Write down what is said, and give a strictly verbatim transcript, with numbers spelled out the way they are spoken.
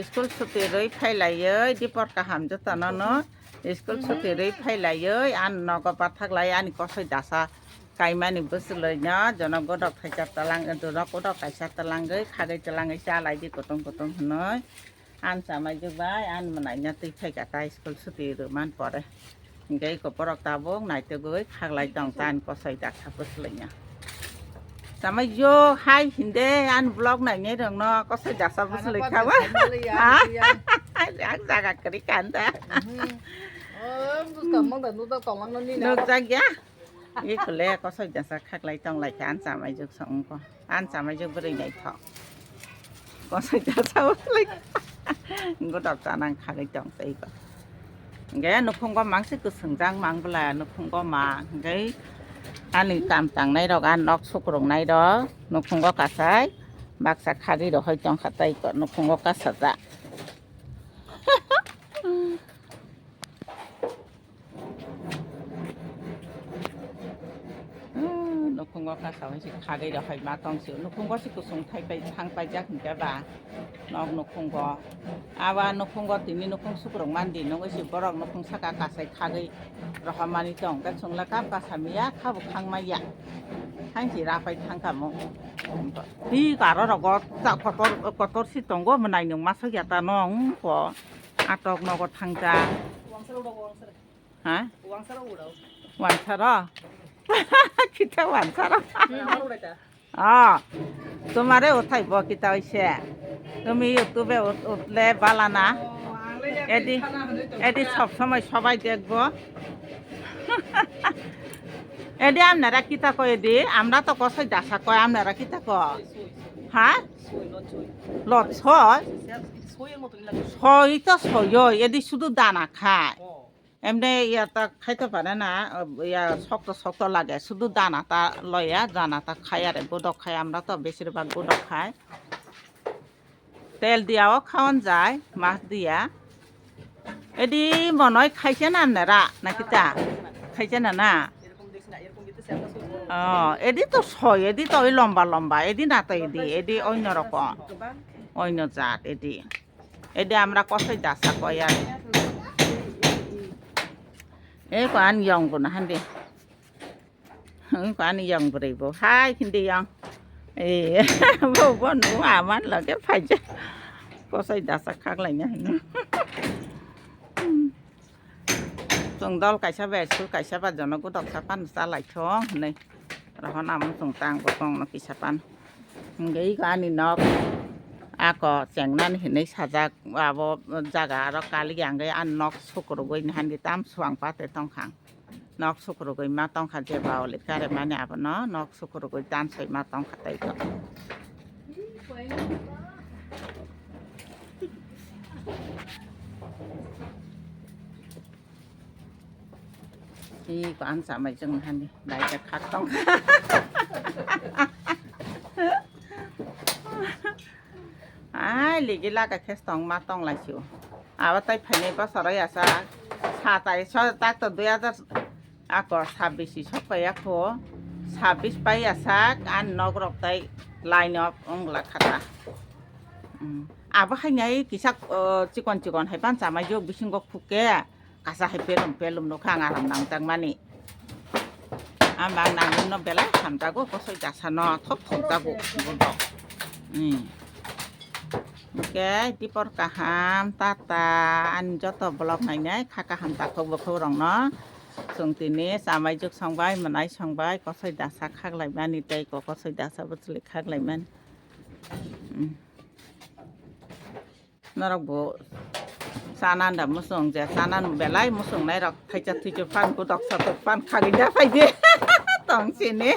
School suti rwi phailaiwi dipor kaham jotono no. School suti rwi phailaiwi ani nogo bathaklai ani kosoi dasa kaimani bwswlwino jono godok thaisa twlang, jono godok kaisa twlangwi khagwi twlangwi chalai di kutung kutung hwnwi. An chamai jwk bai, an mwnaino twi phai kha ta school suti rwman pore. Hingke eko borok tabuk naitugwi khaklai tong ta ani kosoi daksa bwswlwino. Chamai jwk hai hinde an vlog nainai rokno kosoi daksa bwswlwi kha ba. Ha? Ang jaga kwrwi kha da. Nukjak ya. Eko le kosoi daksa khaklai tong lai kha an chamai jwk song ko. An chamai jwk bwrwi naithok. Kosoi ta sao lai. Godok chanang khagwi tong tei ko. Hingke nukhungo mangsi kwswngjak mang bwla nukhungo ma hingke ani kam tangnai rok a nok sukrungnai rok nukhungo kasai baksa khagwi rohoi tong kha tei ko nukhungo kasajak. Nukhungo kasa hwnsi khagwi rw hai ma tong sio. Nukhungo si kusung thai pai thang paijak hwnkhe ba. Nok nukhungo. Aba nukhungo tini nukhung sukrung mandi nungwi si borok nukhung saka kasai khagwi rohormani tong. Khe chwngla kap kasa miya kha bo khang maya. Hangsi rapai thang kamo. Hi karo rogo ta kotor kotor si tongo mwnai nung masok ya ta nong ko. Atok nogo thangja. Ha? Wansaro? Kita wansaro. Ah, তোমারে উঠাইব কিতা হইছে? তুমি YouTube-এ উঠ-, উঠলে বালা না? এদি, এদি সব সময় সবাই দেখবো। এদি আপনারা কিতা কয় এদি? আমরা তো কষাই দাসা কয়, আপনারা কিতা কয়? হ্যাঁ? Lot ছয়? ছয় তো ছয়, এদি শুধু দানা খায়। এমনি ইয়া তা খাইতে পারে না, ইয়া শক্ত শক্ত লাগে, শুধু দানাটা লয়া, দানাটা খায় আর গুদক খায়, আমরা তো বেশিরভাগ গুদক খাই। তেল দিয়াও খাওয়ান যায়, মাছ দিয়া। এদি মনে হয় খাইছে না আপনারা, নাকি তা? খাইছে না, না? ও, এদি তো সয়, এদি তো ওই লম্বা লম্বা, এদি না তো এদি, এদি অন্য রকম, অন্য জাত এদি। Ede amra kosoi dasa koi ar. E ko an yong bo na hande. E ko an yong bwrwi bo. Hai hindi yong. E bo bo nu aman loge phaija. Kosoi dasa khaklai na hino. Chwng dol kaisa bai, school kaisa ba jono godok sa pan sa lai thung hinwi. Rohon amo chwng tang bo tong no kisa pan. Hingke iko ani nok ako chengnani hinwi sajak, abo jaga aro kali hingke ani nok sukrugwi nahandi tam suang pate tongkha. Nok sukrugwi ma tongkha je baoli kare mani abono nok sukrugwi tansoi ma tongkha tei to. Ih, ko ang samai chwng hani, dai ka khak tong. Ai, ligi laga khes tong ma tong lai siu. Aba tai phainai bosoro yasa. Satai so tak to dui hajar ako sabbish sok pai ako. Sabbish pai yasak an nok rok tai line up ong la khata. Hmm. Abo hai nai kisak, eh, chikon chikon hai pan chamai jok bisingo khuke. Kasa hai pelum pelum nukha ang aram nang tang mani. Ang bang nang no belai hamjago kosoi jasa no thop thop jago bodo. Hmm. Oke, dipor kaham, tata, ani joto vlog nainai kha kaham takhuk bukhuk rok no. Chwng tini chamai jok songbai, mwnai songbai, kosoi dasa khaklai mani tei ko kosoi dasa bwchwlwi khaklai mani. Hmm. Norok bo chana da musung je, chana belai musung nai rok thaisa thuisu phan, godok satok phan khagwi da phai di. Tong sini.